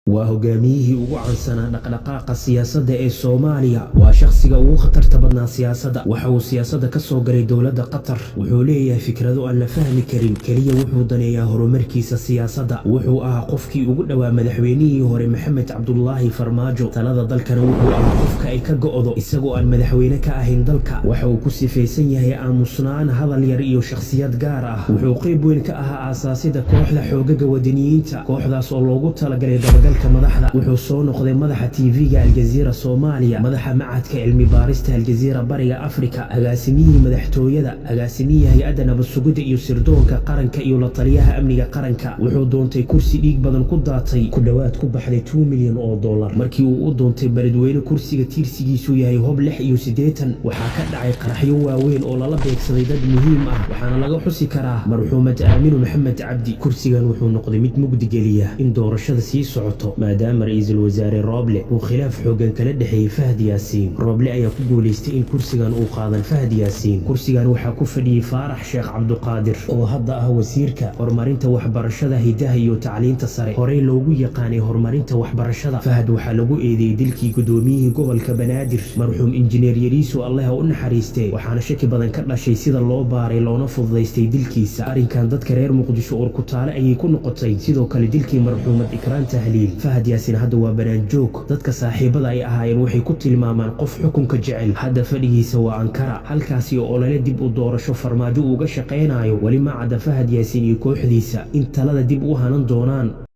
Waa hogaamiyihii ugu caansanaa dhaqdhaqaaqa siyaasadda ee Soomaaliya. Waa shakhsiga ugu khatarta badnaa siyaasadda. Waxa uu siyaasadda ka soo galay dowladda Qatar. Wuxuu leeyahay fikrado aan la fahmi karin. Keliya wuxuu daneeyaa horumarkiisa siyaasadda. Wuxuu ahaa qofkii ugu dhowaa madaxweynihii hore Maxamed Cabdulaahi Farmaajo. Talada dalkana wuxuu ahaa qofka ay ka go'do, isagoo aan madaxweyne ka ahayn dalka. Waxa uu ku sifaysan yahay aamusnaan, hadal yar iyo shakhsiyad gaar ah. Wuxuu qayb weyn ka ahaa aasaasida kooxda Xoogaga Wadaniyiinta, kooxdaas oo loogu talagalay dabagalka madaxda. Wuxuu soo noqday madaxa TV-ga Aljaziira Soomaaliya, madaxa Macadka Cilmi Baarista Aljaziira Bariga Afrika, agaasimihii madaxtooyada, agaasimihii Hay-adda Nabad Sugidda iyo Sirdoonka Qaranka iyo la taliyaha amniga qaranka. Wuxuu doontay kursi dhiig badan ku daatay, ku dhowaad ku baxday $2 milyan markii uu u doontay Beledweyne kursiga tiirsigiisu yahay Hob 86. Waxaa ka dhacay qaraxyo waaweyn oo lala beegsaday dad muhiim ah, waxaana laga xusi karaa marxuumad Aaminu Maxamed Cabdi. Kursigan wuxuu noqday mid mugdi geliya in doorashada sii socoto, maadaama Ra-iisul Wasaare Rooble uu khilaaf xoogan kala dhexeeyey Fahad Yaasiin. Rooble ayaa ku guulaystay in kursigan uu qaadan Fahad Yaasiin. Kursigan waxaa ku fadhiyey Faarax Sheekh Cabduqaadir, oo hadda ah wasiirka horumarinta waxbarashada, hidaha iyo tacliinta sare, horey loogu yaqaanay horumarinta waxbarashada. Fahad waxaa lagu eedeeyey dilkii gudoomiyihii gobolka Banaadir, marxuum Injineer Yariiso, Allaha u naxariistee, waxaana shaki badan ka dhashay sida loo baaray loona fududaystay dilkiisa. Arrinkan dadka reer Muqdisho urkutaale ayay ku noqotay. Sidoo kale dilkii marxuumad Ikraan Tahliil. Fahad Yaasiin hadda waa banaanjoog. Dadka saaxiibada ay ahaayeen waxay ku tilmaamaan qof xukunka jecel. Hadda fadhigiisa waa Ankara, halkaasi oo olole dib u doorasho Farmaajo uuga shaqaynayo. Weli ma cadda Fahad Yaasiin iyo kooxdiisa in talada dib u hanan doonaan.